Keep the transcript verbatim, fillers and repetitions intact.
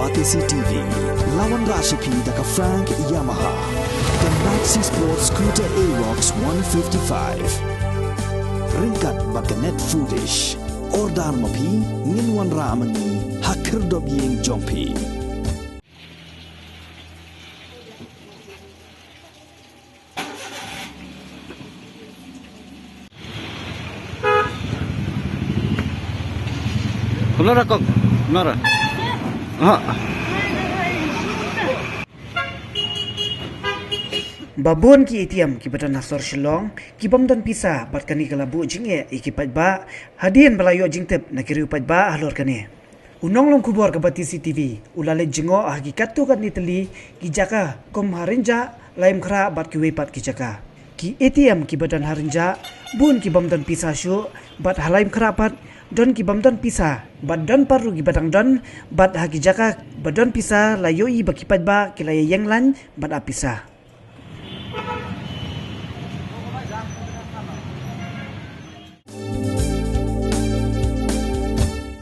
Batesi T V, la wanrah sha phi da ka Frank Yamaha, ka Maxi Sport Scooter Aerox one fifty-five. Ryngkat bad ka Net Foodish. Order ma phi, ngin wanrah ma ngi ha khyrdop ïing jong phi. Kunara kong, kunara. Ha. Ba bun ki A T M kiba don ha sor Shillong ki bym don pisa, bad kane ka la buh jingeh ïa ki paidbah hadien ba la ïoh jingtip na ki riew paidbah halor kane. U nonglong khubor ka Batesi T V u la leit jngoh ha ki katto katne tylli ki jaka kum ha Rynjah, Laitumkhrah bad kiwei pat ki jaka. Ki A T M kiba don ha Rynjah bun ki bym don pisa shuh, bad ha Laitumkhrah pat don ki bym don pisa, bad don pat ruh kiba dang don, bad ha ki jaka ba don pisa la ïohi ba ki paidbah ki la ïeng lain bad ap pisa.